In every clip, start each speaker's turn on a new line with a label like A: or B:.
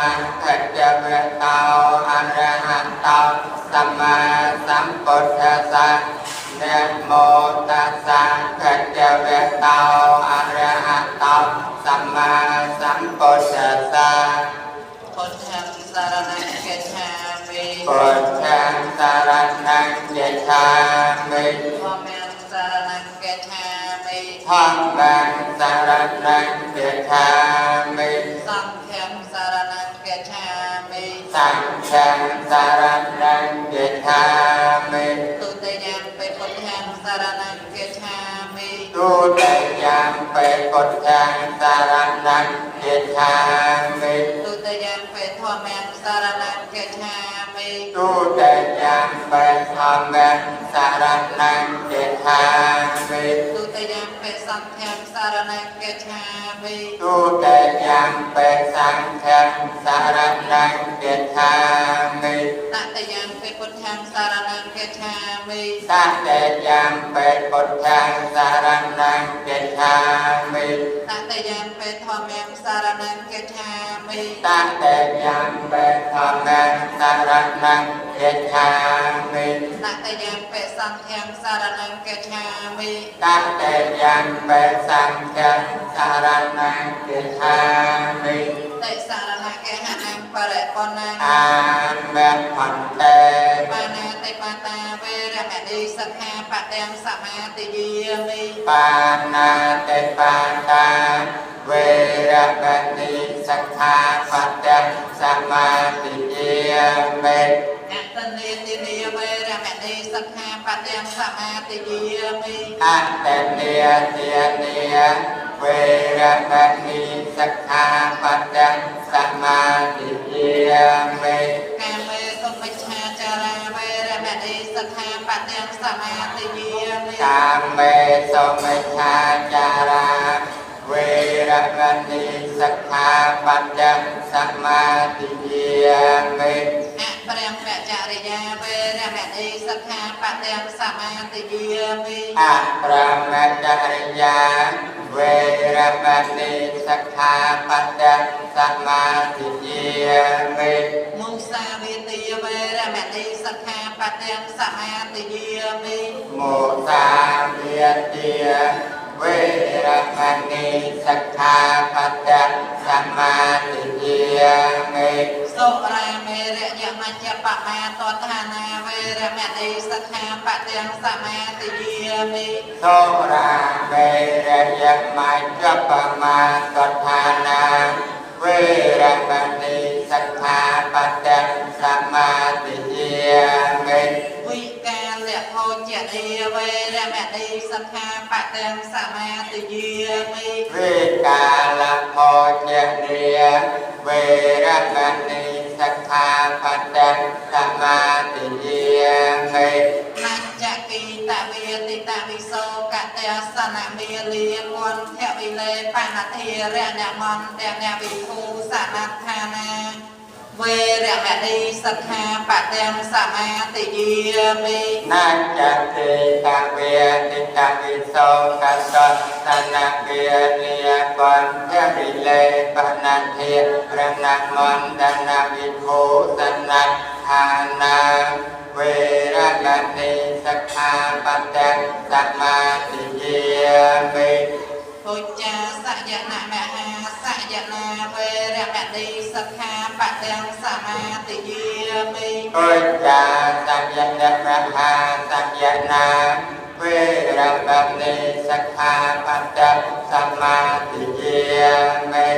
A: ะภะคะวะโตอะระหะโตสัมมาสัมพุทธัสสะนะโมตัสสะภะคะวะโตอะระหะโตสัมมาสัมพุทธัสสะ
B: ពុទ្ធាំសរណង្គច្ឆាមិ
A: พุทธังสรณังคัจฉามิ
B: ធម្មំសរណង្គច្ឆាមិ
A: ธัมมังสรณังคัจฉามิ
B: សង្ឃំសរណង្គច្ឆាមិ
A: สังฆังสรณังคัจฉามิ
B: ទុតិយំបិពុទ្ធាំសរណង្គច្ឆាមិ
A: ทุติยัมปิพุทธังสรณังคัจฉามิ
B: ទុតិយំបិធម្មំសរណង្គច្ឆាមិ
A: ทุติยัมปิธัมมังสรณังคัจฉามิ
B: ទុតិយំបិសង្ឃំសរណង្គច្ឆាមិ
A: ทุติยัมปิสังฆังสรณังคัจฉามิ
B: តតិយំបិពុទ្ធាំសរណង្គច្ឆាមិ
A: ตติยัมปิพุทธังสรณังคัจฉามิ
B: តតិយំបិធម្មំសរណង្គច្ឆាមិ
A: ตติยัมปิธัมมังสรณังคัจฉามิ
B: តតិយំបិសង្ឃំសរណង្គច្ឆាមិ
A: ตติยัมปิสังฆังสรณังคัจฉามิ
B: តិសរណកហណំបរិបុណ្ណំ
A: อามะพันเต
B: បាណាតិបាតាវេរមណីសិក្ខាបទាំងសមាទិយាមិ
A: ปานาติปาตาเวระมณีสักขาปัจจังสมาธิเยมิ
B: អតនេតិនីវេរមណីសិក្ខាបទាំងសមាទិយាមិ
A: อัตตเนียเตียเนียเวระมณีสักขาปัจจังสมาธิเยมิ
B: កាមេសុមិច្ឆាចារាវេរមណីសិក្ខាបទាំងសមាទិយាមិ
A: กามเมสุมิชฌาจาราเวระมณีสักขาปัจจังสมาธิเยมิ
B: អព្រាមចរិយាវេរមណីសិក្ខាបទាំងសមាទិយាមិ
A: อะปรมจริยาเวระมณีสักขาปัจจังสมาธิเยมิ
B: មុសាវាទាវេរមណីសិក្ខាបទាំងសមាទិយាមិ
A: โมสาเวียเตียเวระมณีสักขาปัจจังสมาธิเยมิ
B: សុរាមេរយមជ្ជបមាទដ្ឋានាវេរមណីសិក្ខាបទាំងសមាទិយាមិ
A: สุราเมรยมัจจปมาสทานาเวระมณีสักขาปัจจังสมาธิเยมิ
B: វិកាលភោជនីវេរមណីសិក្ខាបទាំងសមាទិយាមិ
A: วิกาลโภชเนียเวระมณีสักขาปัจจังสมาธิเยมิ
B: មច្ចគីតវេទិតវិសោកតេសនមេលាគន្ធវិលេបនធិរណមន្តនវិភូសនដ្ឋានាវេរមណីសិក្ខាបទាំងសមាទិយាមិ
A: นัจจติตเวติตวิโสกัสสะสนะเวเนียปัญญวิเลปนันเทระนมันดนวิโภสนัทานาเวระมณีสักขาปัจจังสมาธิเยมิ
B: ពុច្ចាសយនមហាសយនាវេរមណីសិក្ខាបទាំងសមាទិយាមិ
A: อุจจาสัญญมหาสัญญนาเวระมณีสักขาปัจจังสมาธิเยมิ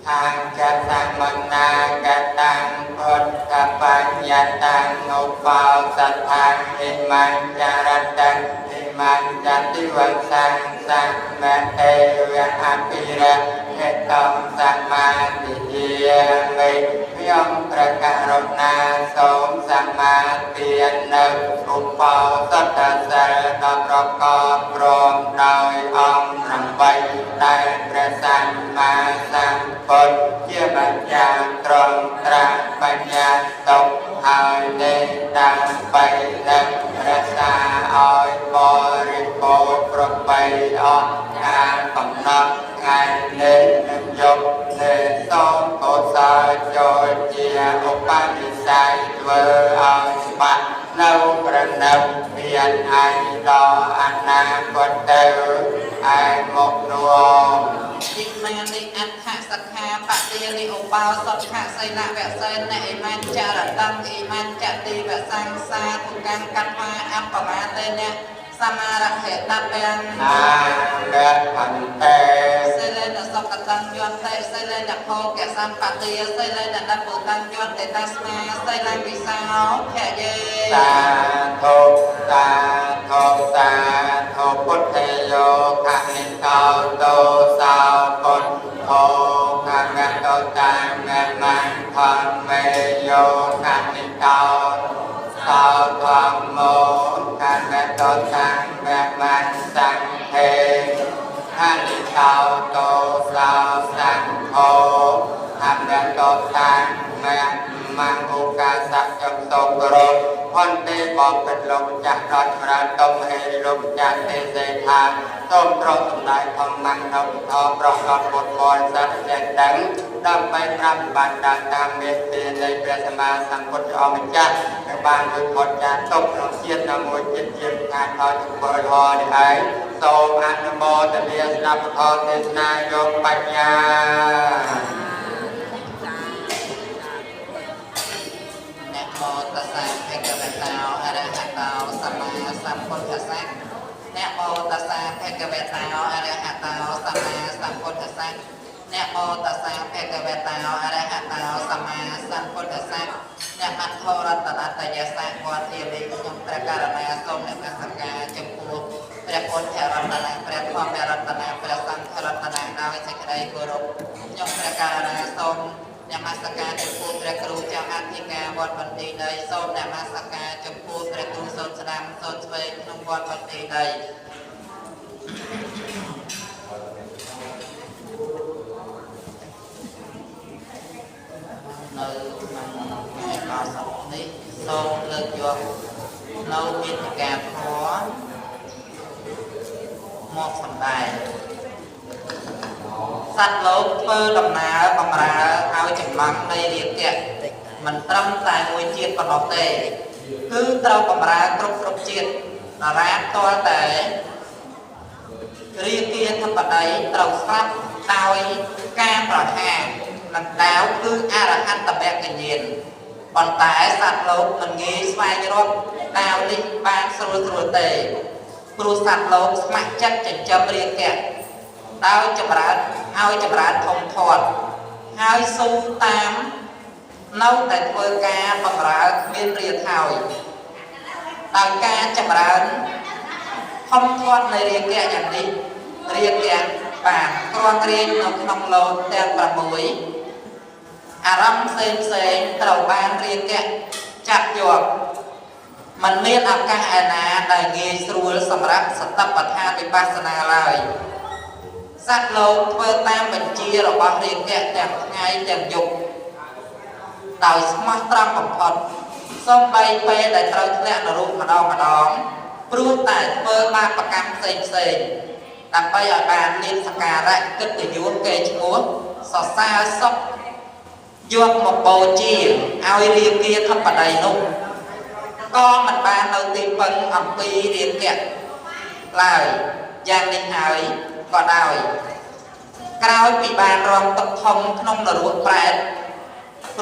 A: ทางกตังมนากตังพุทธปัญญาตังอุปาสัทธังอิมังจารตังอิมังจันติวังสังสังมะเทวะอภิระเหตังสัมมาทิเยมิខ្ញុំព្រះករុណាសូមសមាទាននៅឧបោសថសិលដល់ប្រកបព្រមដោយអង្គ8ដែលព្រះសម្មាសម្ពុទ្ធជាម្ចាស់ទ្រង់ត្រាស់បញ្ញាទុកហើយនេះដើម្បីនឹងរក្សាឲ្យបរិបូរណ៍ប្របីអស់ការកំណត់ថ្ងៃនេះនិងយប់នេះ ធ្វើឲ្យច្បាស់នៅប្រណិបមានឯងដល់អនាគតទៅឯមុខនោះ
B: อิมานิอัฏฐสักขาปะเตนิอุปาสถะไสละวะเสนอิมันจารตังอิมันจติวะสังสาธุกังกัตวาอัปปมาเตนะสมาระเหตเปง
A: អាកផន្តេ
B: សិលេនសុកតੰយន្តេសិលេនភោគសម្បតិសិលេនដពុតੰយន្តេតស្មាសិលំវិសោភយេ
A: សាធុសាធុសាធុពុទ្ធយោខនិតោតោសោពុទ្ធោខមតោតាមមង្ខមេយោខនិតោសោធម្មោខមតោតាមមង្សង្ឃេខនិតោតោសោសង្ឃោខមតោតាមមង្ឧកាសៈចំសូមគោរពផនទេបបិទ្ធលោកម្ចាស់ដល់ចម្រើនតុំហេលោកម្ចាស់ទេសេដ្ឋាសូមទ្រង់សម្ដែងធម្មងនៅពធប្រកបពុទ្ធបរិស័ទចេះដឹងដើម្បីប្រាប់បានដល់តាមមេត្តានៃព្រះសម្មាសម្ពុទ្ធអង្គម្ចាស់ដែលបានរួចផុតចាកទុក្ខក្នុងជាតិដ៏មួយជាតិជាខានដល់ជំរឿហនេះឯងសូមអនុមោទនាស្ដាប់ធម៌ទេសនាយកបញ្ញា
B: នមោតស្សៈភគវតោអរហតោសម្មាសម្ពុទ្ធស្សៈនមោតស្សៈភគវតោអរហតោសម្មាសម្ពុទ្ធស្សៈនមោតស្សៈភគវតោអរហតោសម្មាសម្ពុទ្ធស្សៈអ្នកមត្ថរតនតយសៈវត្តធាមីខ្ញុំព្រះករណាសូមនមស្ការចំពោះព្រះពុទ្ធរតនៈព្រះធម្មរតនៈព្រះសង្ឃរតនៈដោយសេចក្តីគោរពខ្ញុំព្រះករណាសូម នមស្ការចំពោះព្រះគ្រូចៅអធិការវត្តបន្ទាយដីសូមនមស្ការចំពោះព្រះគ្រូសូត្រស្ដាំសូត្រឆ្វេងក្នុងវត្តបន្ទាយដីនៅក្នុងថ្ងៃអសពនេះសូមលើកយកនៅមេតិកាធម៌មកសម្ដែង សត្វលោកធ្វើដំណើរបម្រើឲ្យចម្លងនៃរាគៈមិនត្រឹមតែមួយជាតិប៉ុណ្ណោះទេគឺត្រូវបម្រើគ្រប់គ្រប់ជាតិដរាបទាល់តែរាគាធិបតីត្រូវស្លាប់ដោយការប្រហារនឹងដាវគឺអរហន្តមគ្គញ្ញាណប៉ុន្តែសត្វលោកមិនងាយស្វែងរកដាវនេះបានស្រួលស្រួលទេព្រោះសត្វលោកស្ម័គ្រចិត្តចិញ្ចឹមរាគៈ ដោយចម្រើនឲ្យចម្រើនធំធាត់ហើយស៊ូតាមនៅតែធ្វើការបម្រើគ្មានរាថយដោយការចម្រើនធំធាត់នៃរាគៈយ៉ាងនេះរាគៈបានគ្រងរាញនៅក្នុងលោកទាំង6អារម្មណ៍ផ្សេងផ្សេងត្រូវបានរាគៈចាប់យកมันមានឱកាសឯណាដែលងាយស្រួលសម្រាប់សតិប្បដ្ឋានវិបស្សនាឡើយ សត្វលោកធ្វើតាមបញ្ជារបស់រាគៈទាំងថ្ងៃទាំងយប់ដោយស្មោះត្រង់បំផុតសូម្បីពេលដែលត្រូវធ្លាក់នរកម្ដងម្ដងព្រោះតែធ្វើបាបកម្មផ្សេងផ្សេងដើម្បីឲ្យបានលាភសក្ការៈកិត្តិយសកេរ្តិ៍ឈ្មោះសរសើរសុខយកមកបូជាឲ្យរាគាធិបតីនោះក៏មិនបាននៅទីពឹងអំពីរាគៈឡើយយ៉ាងនេះហើយក៏ដោយ ក្រោយពីបានរងទុក្ខធំក្នុងនរកប្រែត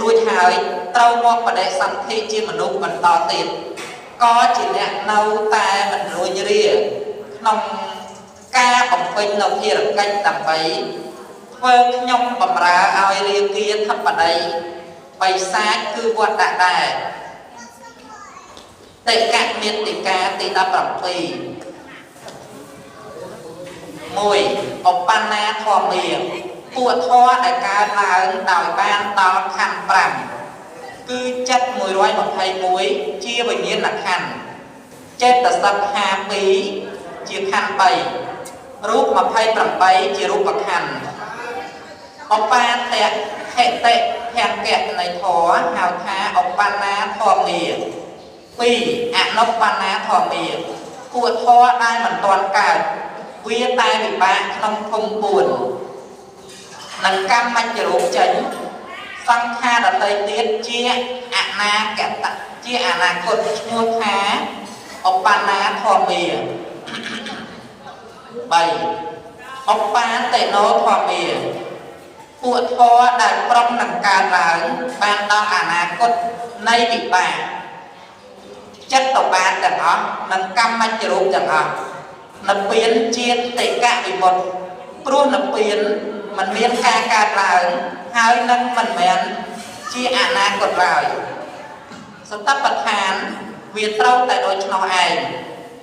B: រួចហើយត្រូវមកបដិសន្ធិជាមនុស្សបន្តទៀតក៏ជាអ្នកនៅតែមិនរួញរាក្នុងការបំពេញនៅភារកិច្ចដើម្បីធ្វើខ្ញុំបម្រើឲ្យរាគាធិបតីបិសាចគឺវត្តដាក់ដែរតិកមេតិកាទី17 1ឧបណ្ណាធម្មាពួកធម៌ដែលកើតឡើងដោយបានដល់ខណ្ឌ5គឺចិត្ត121ជាវិញ្ញាណខណ្ឌចេតសិក52ជាខណ្ឌ3រូប28ជារូបខណ្ឌឧបាតៈហិតិភង្គៈនៃធម៌ហៅថាឧបណ្ណាធម្មា2អនុបណ្ណាធម្មាពួកធម៌ដែលមិនទាន់កើត វាតែវិបាកក្នុងភូមិ4និងកម្មមច្ចរូបចេញសង្ខារដតីទៀតជាអនាគត ជាអនាគតឈ្មោះថាឧបណ្ណាធម្មា3ឧបាទិណោធម្មាពួកធម៌ដែលប្រុងនឹងកើតឡើងបានដល់អនាគតនៃវិបាកចិត្តបាតទាំងអស់និងកម្មច្ចរូបទាំងអស់និព្វានជាតិតិកវិមុតព្រោះនិព្វានមិនមានការកើតឡើងហើយនឹងមិនមែនជាអនាគតឡើយសតិប្បដ្ឋានវាត្រូវតែដូច្នោះឯង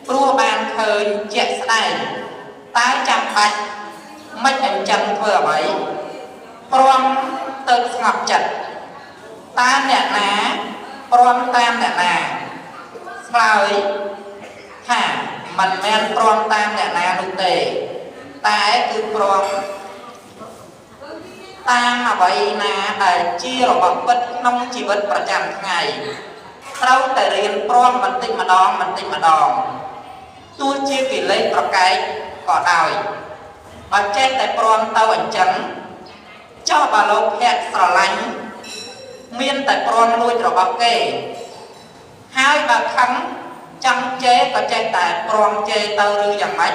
B: ព្រោះបានឃើញជាក់ស្ដែងតើចាំបាច់មិនអញ្ចឹងធ្វើអ្វីព្រមទៅស្ងប់ចិត្តតើអ្នកណាព្រមតាមអ្នកណាឆ្លើយថាមិនមែនព្រមតាមអ្នកណានោះទេតែគឺព្រមតាមអ្វីណាដែលជារបស់ពិតក្នុងជីវិតប្រចាំថ្ងៃត្រូវតែរៀនព្រមបន្តិចម្ដងបន្តិចម្ដងទោះជាកិលេសប្រកែកក៏ដោយបើចេះតែព្រមទៅអញ្ចឹងចុះបើលោភៈស្រឡាញ់មានតែព្រមលួចរបស់គេហើយបើខឹងចង់ជេរក៏ចេះតែព្រមជេរទៅឬយ៉ាងម៉េច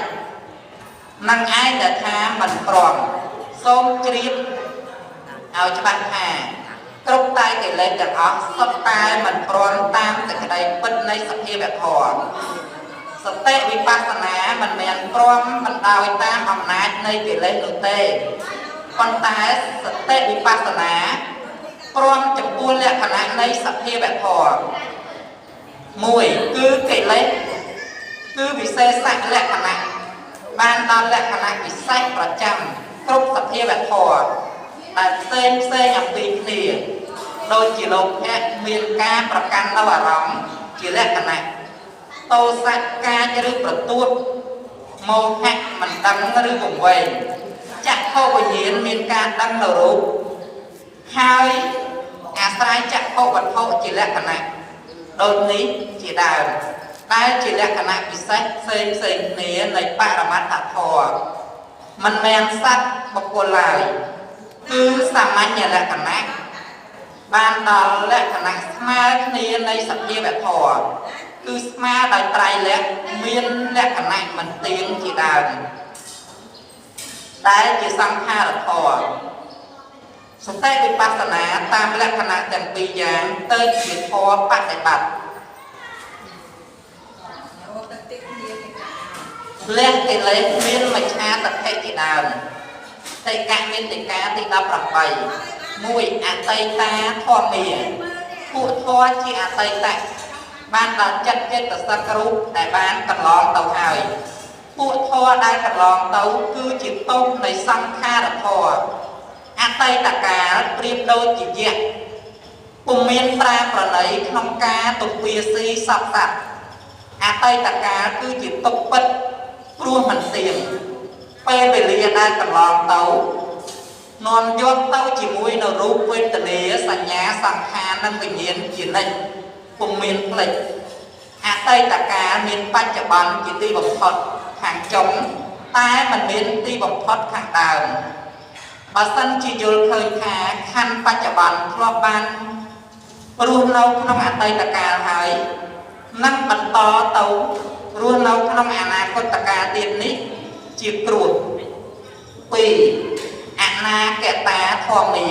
B: នឹងឯងដែលថាមិនព្រមសូមជ្រាបឲ្យច្បាស់ថាគ្រប់តែកិលេសទាំងអស់សុទ្ធតែមិនព្រមតាមសេចក្តីពិតនៃសភាវធម៌សតិវិបស្សនាមិនមែនព្រមបណ្ដោយតាមអំណាចនៃកិលេសនោះទេប៉ុន្តែសតិវិបស្សនាព្រមចំពោះលក្ខណៈនៃសភាវធម៌មួយគឺកិលេសគឺវិសេសលក្ខណៈបានដល់លក្ខណៈពិសេសប្រចាំគ្រប់សភាវធម៌ដែលផ្សេងផ្សេងអំពីគ្នាដូចជាលោភៈមានការប្រកាន់នៅអារម្មណ៍ជាលក្ខណៈតោសៈកាចឬប្រទួតមោហៈមិនដឹងឬវង្វេងចក្ខុវិញ្ញាណមានការដឹងនៅរូបហើយអាស្រ័យចក្ខុវត្ថុជាលក្ខណៈដូចនេះជាដើមដែលជាលក្ខណៈពិសេសផ្សេងផ្សេងគ្នានៃបរមត្ថធម៌មិនមែនសត្វបុគ្គលឡើយគឺសាមញ្ញលក្ខណៈបានដល់លក្ខណៈស្មើគ្នានៃសភាវធម៌គឺស្មើដោយត្រៃលក្ខណ៍មានលក្ខណៈមិនទៀងជាដើមដែលជាសង្ខារធម៌សតិវិបស្សនាតាមលក្ខណៈទាំងពីរយ៉ាងទៅជាធម៌បដិបត្តិលះកិលេសមានមច្ឆាទិដ្ឋិជាដើមតិកមេតិកាទី18មួយអតីតាធម្មាពួកធម៌ជាអតីតបានដល់ចិត្តចេតសិករូបដែលបានកន្លងទៅហើយពួកធម៌ដែលកន្លងទៅគឺជាទោសនៃសង្ខារធម៌អតីតកាលប្រៀបដូចជាយៈពុំមានប្រាប្រណីក្នុងការទំពាស៊ីសពសត្វអតីតកាលគឺជាទុកពិតព្រោះមិនទៀងពេលវេលាដែលកន្លងទៅនាំយកទៅជាមួយនៅរូបវេទនាសញ្ញាសង្ខារនិងវិញ្ញាណជានិច្ចពុំមានផ្លិចអតីតកាលមានបច្ចុប្បន្នជាទីបំផុតខាងចុងតែមិនមានទីបំផុតខាងដើមបើសិនជាយល់ឃើញថាខណ្ឌបច្ចុប្បន្នធ្លាប់បានរស់នៅក្នុងអតីតកាលហើយនឹងបន្តទៅរស់នៅក្នុងអនាគតកាលទៀតនេះជាគ្រោះ2អនាគតាធម្មា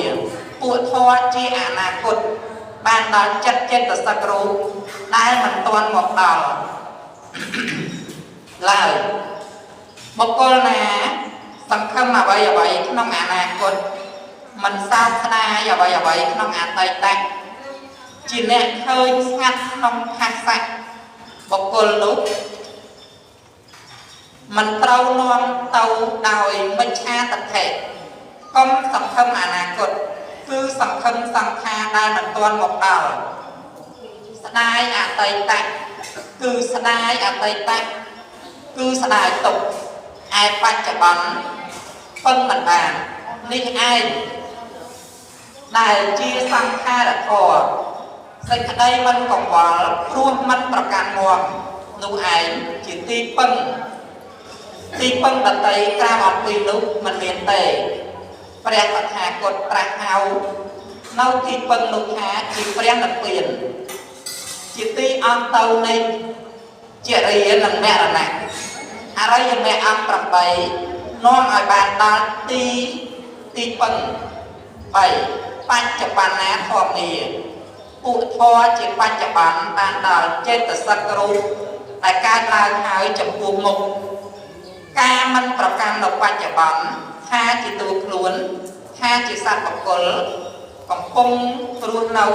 B: ពួកធម៌ជាអនាគតបានដល់ចិត្តចេតសិករូបដែលមិនទាន់មកដល់ឡើយបុគ្គលណាសង្ឃឹមអ្វីអ្វីក្នុងអនាគតមិនសោកស្ដាយអ្វីអ្វីក្នុងអតីតជាអ្នកឃើញស្ងាត់ក្នុងផាសៈបុគ្គលនោះមិនត្រូវនាំទៅដោយមិច្ឆាទិដ្ឋិកុំសង្ឃឹមអនាគតគឺសង្ឃឹមសង្ខារដែលមិនទាន់មកដល់ស្ដាយអតីតគឺស្ដាយអតីតគឺស្ដាយទុក្ខឯបច្ចុប្បន្នពឹងមិនបាននេះឯងដែលជាសង្ខារធម៌សេចក្តីមិនកង្វល់ព្រោះមិនប្រកាន់មាំនោះឯងជាទីពឹងទីពឹងដតីក្រៅអំពីនោះមិនមានទេព្រះតថាគតត្រាស់ហៅនៅទីពឹងនោះថាជាព្រះនិព្វានជា ជាទីអស់ទៅនៃជរានិងមរណៈអរិយមគ្គអង្គ8នាំឲ្យបានដល់ទីទីពឹង3បច្ចបណ្ណាធម្មាពួកធម៌ជាបច្ចុប្បន្នបានដល់ចេតសិករូបដែលកើតឡើងហើយចំពោះមុខការមិនប្រកាន់នៅបច្ចុប្បន្នថាជាតួខ្លួនថាជាសត្វបុគ្គលកំពុងរស់នៅ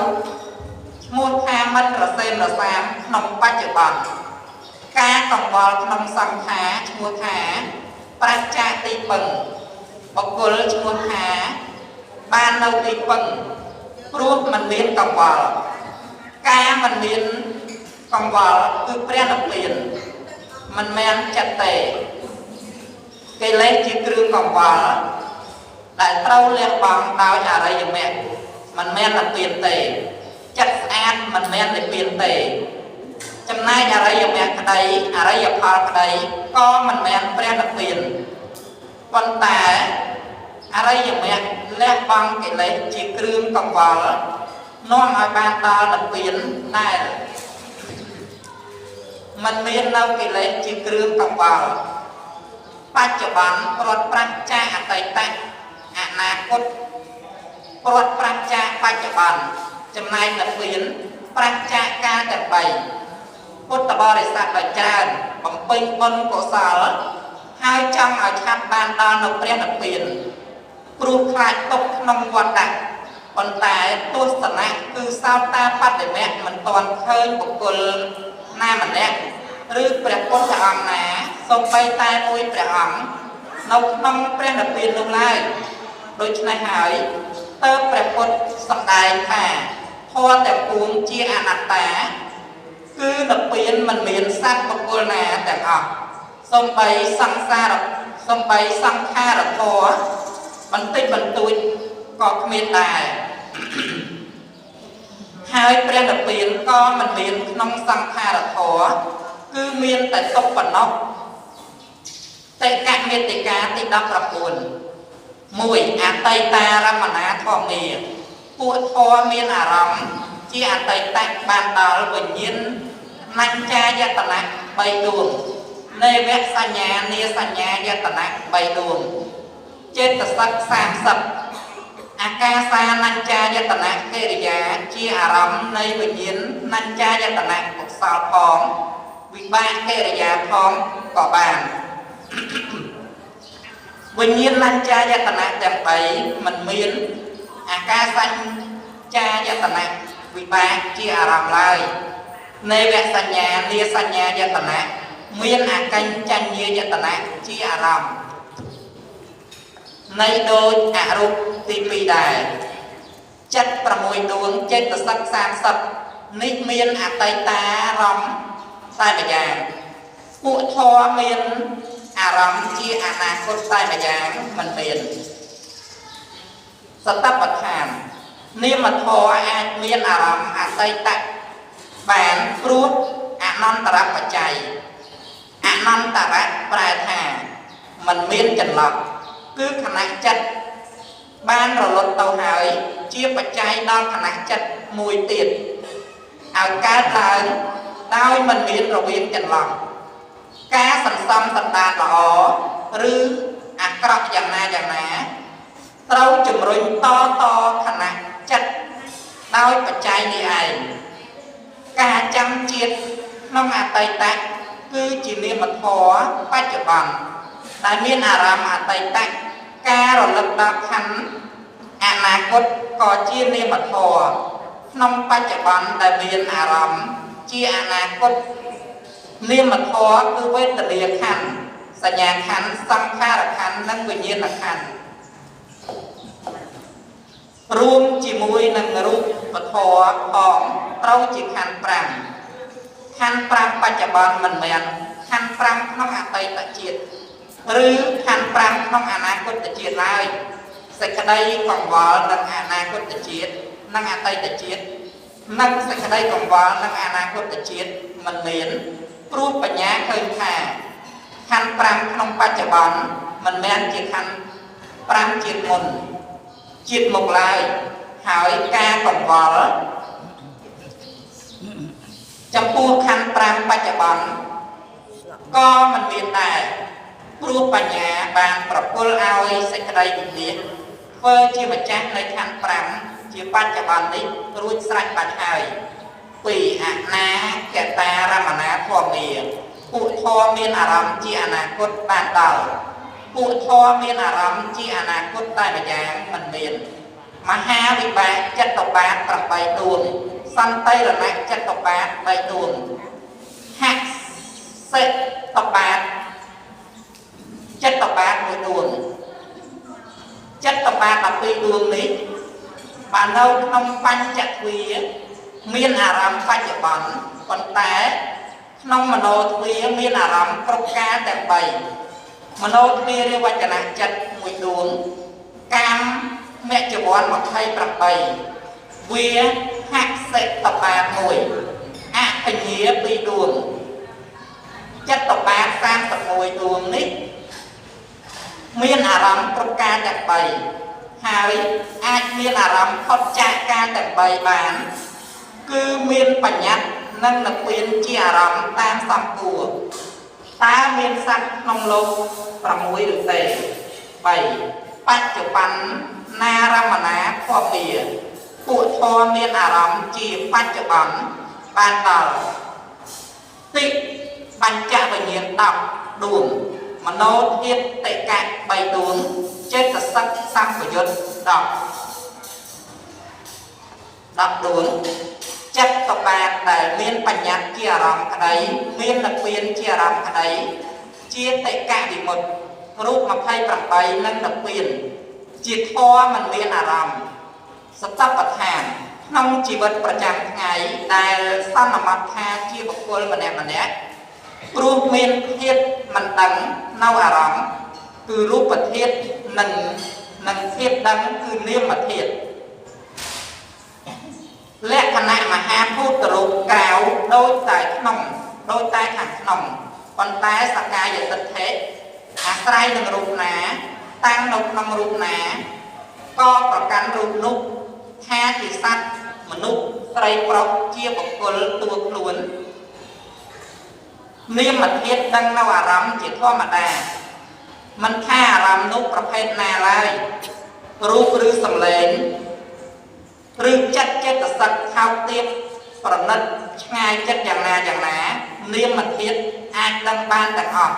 B: ឈ្មោះថាមិនរសេមរសាមក្នុងបច្ចុប្បន្នការកង្វល់ក្នុងសង្ខារឈ្មោះថាប្រាសចាកទីពឹងបុគ្គលឈ្មោះថាបាននៅទីពឹងព្រោះមិនមានកង្វល់ការមិនមានកង្វល់គឺព្រះនិព្វានមិនមែនចិត្តទេកិលេសជាគ្រឿងកង្វល់ដែលត្រូវលះបង់ដោយអរិយមគ្គមិនមែននិព្វានទេចិត្តស្អាតមិនមែននិព្វានទេចំណែកអរិយមគ្គក្តីអរិយផលក្តីក៏មិនមែនព្រះនិព្វានប៉ុន្តែអរិយមគ្គលះបង់កិលេសជាគ្រឿងកង្វល់នាំឲ្យបានដល់និព្វានដែលមិនមាននៅកិលេសជាគ្រឿងកង្វល់បច្ចុប្បន្នព្រាត់ប្រាសចាកអតីតអនាគតព្រាត់ប្រាសចាកបច្ចុប្បន្នចំណែកនិព្វានប្រាសចាកកាលទាំង3ពុទ្ធបរិស័ទដ៏ច្រើនបំពេញបុណ្យកុសលហើយចង់ឲ្យឆាប់បានដល់នៅព្រះនិព្វានព្រោះខ្លាចຕົកក្នុងវត្តដាក់ប៉ុន្តែទស្សនៈគឺសោតាបត្តមៈមិនទាន់ឃើញបុគ្គលណាម្នាក់ឬព្រះពុទ្ធអង្គណាសូម្បីតែមួយព្រះអង្គនៅក្នុងព្រះនិព្វាននោះឡើយដូច្នេះហើយតើព្រះពុទ្ធសម្ដែងថាធម៌ទាំងពួងជាអនត្តាគឺនិព្វានមិនមានសត្វបុគ្គលណាទាំងអស់សូម្បីសង្សារសូម្បីសង្ខារធម៌បន្តិចបន្តួចក៏គ្មានដែរហើយព្រះនិព្វានក៏មិនមានក្នុងសង្ខារធម៌គឺមានតែទុក្ខប៉ុណ្ណោះតិកមេតិកាទី19 1អតីតារមណាធម្មាពួកធម៌មានអារម្មណ៍ជាអតីតបានដល់វិញ្ញាណនញ្ចាយតនៈ3ដួងនេវសញ្ញានាសញ្ញាយតនៈ3ដួងចេតសិក30អាកាសានញ្ចាយតនៈកិរិយាជាអារម្មណ៍នៃវិញ្ញាណនញ្ចាយតនៈកុសលផងវិបាកកិរិយាផងក៏បានវិញ្ញាណនញ្ចាយតនៈទាំង3មិនមានអាកាសញ្ចាយតនៈវិបាកជាអារម្មណ៍ឡើយនេវសញ្ញានាសញ្ញាយតនៈមានអកិញ្ចញ្ញាយតនៈជាអារម្មណ៍នៃដូចអរូបទី2ដែរចិត្ត6ដួងចេតសិក30នេះមានអតីតារម្មណ៍តែម្យ៉ាងពួកធម៌មានអារម្មណ៍ជាអនាគតតែម្យ៉ាងមិនមានសតបដ្ឋាននាមធម៌អាចមានអារម្មណ៍អតីតបានព្រោះអនន្តរបច្ច័យអនន្តរៈប្រែថាមិនមានចន្លោះគឺខណៈចិត្តបានរលត់ទៅហើយជាបច្ច័យដល់ខណៈចិត្តមួយទៀតឲ្យកើតឡើងដោយមិនមានរវាងចន្លោះការសន្សំសន្តានល្អឬអាក្រក់យ៉ាងណាយ៉ាងណាត្រូវជំរុញតតខណៈចិត្តដោយបច្ច័យនេះឯងការចាំជាតិក្នុងអតីតគឺជានាមធម៌បច្ចុប្បន្នដែលមានអារម្មណ៍អតីតការរលឹកដល់ខណ្ឌអនាគតក៏ជានាមធម៌ក្នុងបច្ចុប្បន្នដែលមានអារម្មណ៍ជាអនាគតនាមធម៌គឺវេទនាខណ្ឌសញ្ញាខណ្ឌសង្ខារខណ្ឌនិងវិញ្ញាណខណ្ឌរួមជាមួយនឹងរូបធម៌ផងត្រូវជាខណ្ឌ5ខណ្ឌ5បច្ចុប្បន្នមិនមែនខណ្ឌ5ក្នុងអតីតជាតិឬខណ្ឌ5ក្នុងអនាគតជាតិឡើយសេចក្តីកង្វល់នឹងអនាគតជាតិនិងអតីតជាតិនិងសេចក្តីកង្វល់នឹងអនាគតជាតិមិនមានព្រោះបញ្ញាឃើញថាខណ្ឌ5ក្នុងបច្ចុប្បន្នមិនមែនជាខណ្ឌ5ជាតិមុនជាតិមកឡើយហើយការកង្វល់ ចំពោះខណ្ឌ5បច្ចុប្បន្នក៏មិនមានដែរព្រោះបញ្ញាបានប្រគល់ឲ្យសេចក្តីវិនិច្ឆ័យធ្វើជាម្ចាស់នៃខណ្ឌ5ជាបច្ចុប្បន្ននេះរួចស្រេចបាត់ហើយពីអនាគតារមណាធម្មាពួកធម៌មានអារម្មណ៍ជាអនាគតបានដល់ពួកធម៌មានអារម្មណ៍ជាអនាគតតែម្យ៉ាងមិនមានមហាវិបាកចិត្តបាត8ដួងសន្តិរណៈចិត្តបាត3ដួងហសិតបាតចិត្តបាត1ដួងចិត្តបាត12ដួងនេះបាននៅក្នុងបញ្ចទ្វាមានអារម្មណ៍បច្ចុប្បន្នប៉ុន្តែក្នុងមโนទ្វាមានអារម្មណ៍គ្រប់ការទាំង3មโนទ្វារិវចនៈចិត្តមួយដួងកាមមជ្ឈវ័ន28វាហសិតបាត1អបញ្ញា2ដួងចិត្តបាត31ដួងនេះមានអារម្មណ៍គ្រប់ការទាំង3ហើយអាចមានអារម្មណ៍ផុតចាកការទាំង3បានគឺមានបញ្ញត្តិនិងនិព្វានជាអារម្មណ៍តាមសំគួរតើមានសត្វក្នុងលោក6ឬទេ3បច្ចុប្បន្នណារមណាធម្មាពួកធម៌មានអារម្មណ៍ជាបច្ចុប្បន្នបានដល់តិបញ្ចវិញ្ញាណ10ដួងមโนធាតុតិកៈ3ដួងចេតសិកសម្បយុទ្ធ10 10ដួងចិត្តបាតដែលមានបញ្ញត្តិជាអារម្មណ៍ក្តីមាននិព្វានជាអារម្មណ៍ក្តីជាតិកៈវិមុតរូប28និងនិព្វានជាធម៌មិនមានអារម្មណ៍សតបដ្ឋានក្នុងជីវិតប្រចាំថ្ងៃដែលសន្មតថាជាបុគ្គលម្នាក់ម្នាក់ព្រោះមានធាតុមិនដឹងនៅអារម្មណ៍គឺរូបធាតុនិងធាតុដឹងគឺនាមធាតុលក្ខណៈមហាភូតរូបក្រៅដូចតែក្នុងដូចតែខាងក្នុងប៉ុន្តែសកាយទិដ្ឋិអាស្រ័យនឹងរូបណាតាំងនៅក្នុងរូបណាក៏ប្រកាន់រូបនោះថាជាសត្វមនុស្សស្រីប្រុសជាបុគ្គលតួខ្លួននាមធាតុដឹងនៅអារម្មណ៍ជាធម្មតាមិនថាអារម្មណ៍នោះប្រភេទណាឡើយរូបឬសម្លេងឬចិត្តចេតសិកខោទៀតប្រណិតឆ្ងាយចិត្តយ៉ាងណាយ៉ាងណានាមធាតុអាចដឹងបានទាំងអស់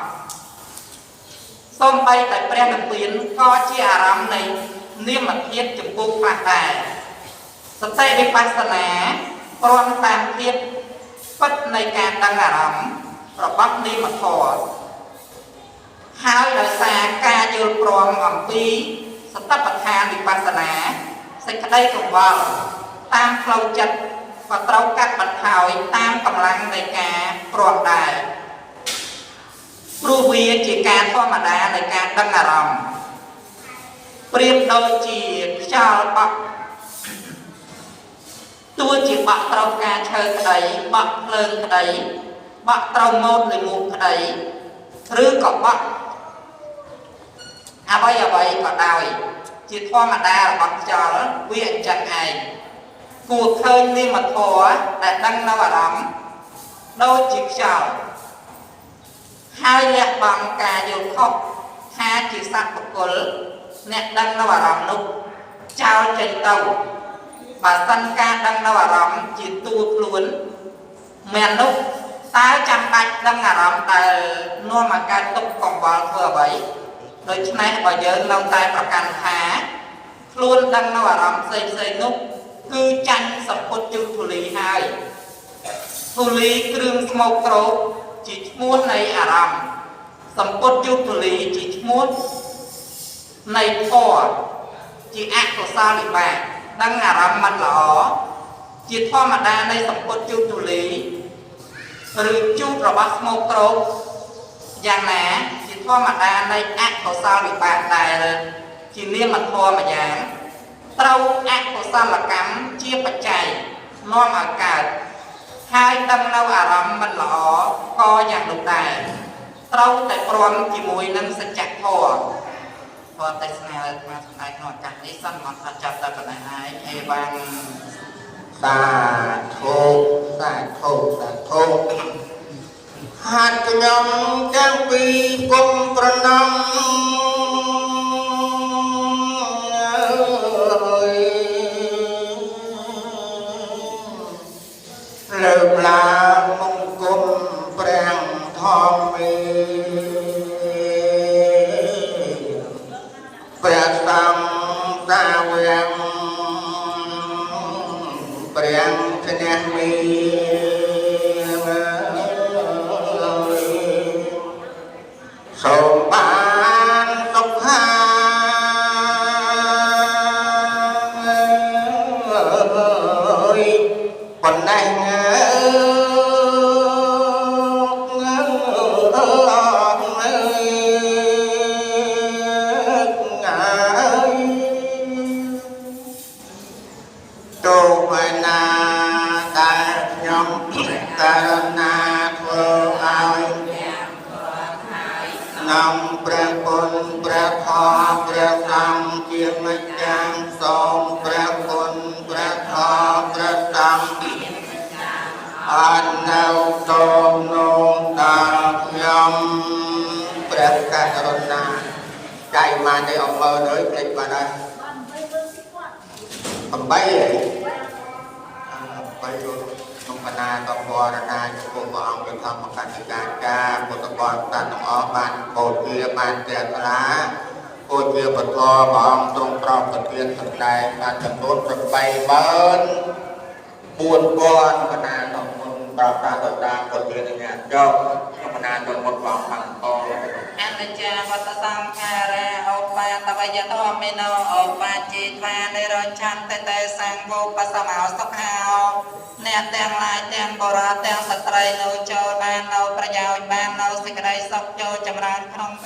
B: សូម្បីតែព្រះនិព្វានក៏ជាអារម្មណ៍នៃនាមធាតុចំពោះខ្លះដែរសតិវិបស្សនាព្រមតាមធាតុពិតនៃការដឹងអារម្មណ៍របស់នាមធម៌ហើយដោយសារការយល់ព្រមអំពីសតិប្បដ្ឋានវិបស្សនាសេចក្តីកង្វល់តាមផ្លូវចិត្តក៏ត្រូវកាត់បន្ថយតាមកម្លាំងនៃការព្រមដែរព្រោះវាជាការធម្មតានៃការដឹងអារម្មណ៍ប្រៀបដូចជាខ្យល់បក់ទោះជាបក់ត្រូវការឈើក្តីបក់ភ្លើងក្តីបក់ត្រូវម៉ូតលិមួកក្តីឬក៏បក់អ្វីអ្វីក៏ដោយជាធម្មតារបស់ខ្យល់វាអញ្ចឹងឯងគួរឃើញនាមធម៌ដែលដឹងនៅអារម្មណ៍ដូចជាខ្យល់ហើយលះបង់ការយល់ខុសថាជាសត្វបុគ្គលអ្នកដឹងនៅអារម្មណ៍នោះចោលចេញទៅបើសិនការដឹងនៅអារម្មណ៍ជាតួខ្លួនមែននោះតើចាំបាច់ដឹងអារម្មណ៍ដែលនាំឲ្យកើតទុក្ខកង្វល់ធ្វើអ្វីដូច្នេះបើយើងនៅតែប្រកាន់ថាខ្លួនដឹងនៅអារម្មណ៍ផ្សេងផ្សេងនោះគឺចាញ់សម្ពុតយុធូលីហើយធូលីគ្រឿងស្មោកគ្រោកជាឈ្មោះនៃអារម្មណ៍សម្ពុតយុធូលីជាឈ្មោះនៃធម៌ជាអកុសលវិបាកដឹងអារម្មណ៍មិនល្អជាធម្មតានៃសម្ពុតយុធូលីឬជូតរបស់ស្មោកគ្រោកយ៉ាងណាជាធម្មតានៃអកុសលវិបាកដែលជានាមធម៌ម្យ៉ាងត្រូវអកុសលកម្មជាបច្ច័យនាំឲ្យកើតហើយដឹងនៅអារម្មណ៍មិនល្អក៏យ៉ាងនោះដែរត្រូវតែព្រមជាមួយនឹងសច្ចធម៌ធម៌ទេសនាអាត្មាសម្ដែងក្នុងឱកាសនេះសន្មតថាចាប់តែប៉ុណ្ណេះឯងអេវ៉ាំង
A: សាធុសាធុសាធុហាត់ខ្ញុំទាំងពីរគុំប្រណំអើយលើកឡើងមង្គមព្រះធម្មាព្រះសង្ឃសាវកព្រះឈ្នះមានសូមបានសុខាអើយប៉ុណ្ណេះអើយ ទូឯណាដែលខ្ញុំករណាធ្វើឲ្យនំព្រះគុណព្រះធម៌ព្រះសង្ឃជាម្ចាស់សូមព្រះគុណព្រះធម៌ព្រះសង្ឃអត់នៅសូមនងដល់ខ្ញុំព្រះករុណាចៃមកនេះអមើអើយភ្លេចបាត់ហើយ8ហី បីក្នុងបណ្ណាតបរណាចំពោះព្រះអង្គព្រះធម្មកតិកាចារពុទ្ធបរិស័ទទាំងអស់បានបូជាបានជ្រះថ្លាបូជាពធព្រះអង្គទ្រង់ប្រោសប្រទានសម្ដែងបានចំនួន84000បណ្ណាតមុនប្រោសតាទៅតាមពុទ្ធញ្ញាចុះបណ្ណាតមុនព្រះអង្គបានអ
B: អនិច្ចាវត្តសង្ខារាឧបាទវយធម្មិណោឧបាជីត្វានិរឆន្ទតេសង្វោបសមោសុខោអ្នកទាំងឡាយទាំងបុរសទាំងស្ត្រីនៅចូលបាននៅប្រយោជន៍បាននៅសេចក្តីសុខចូលចម្រើនក្នុង